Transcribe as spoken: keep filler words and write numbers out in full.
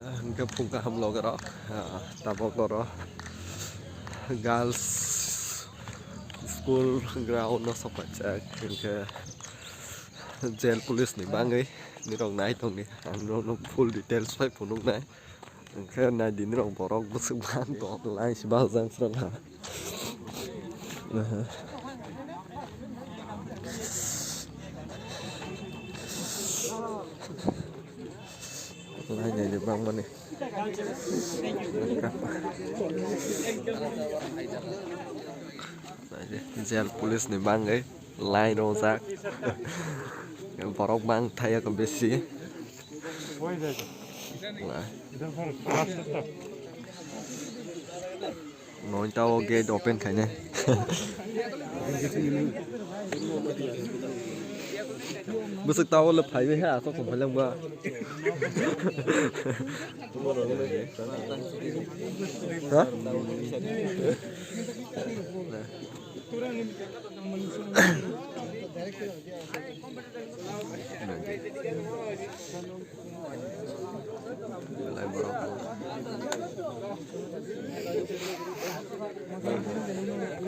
Hwnkhe phung kaham loge rok, ah, tabok oro girls school ground no sokphaijak, hwnkhe jail police ni bagwi nirok nai tongdi, ang norokno full details bai phunuknai. Hwnkhe naidi nirok borok bwswk bang tong lai se bajang srang ha. Lai naidi bangmani. Jail police ni bagwi line rojak. Borok bang thaya ko besi. Noita o gate open khainai. Bwswk ta o le phaiwi ha, aswk tong phailang ba. Ha? Belai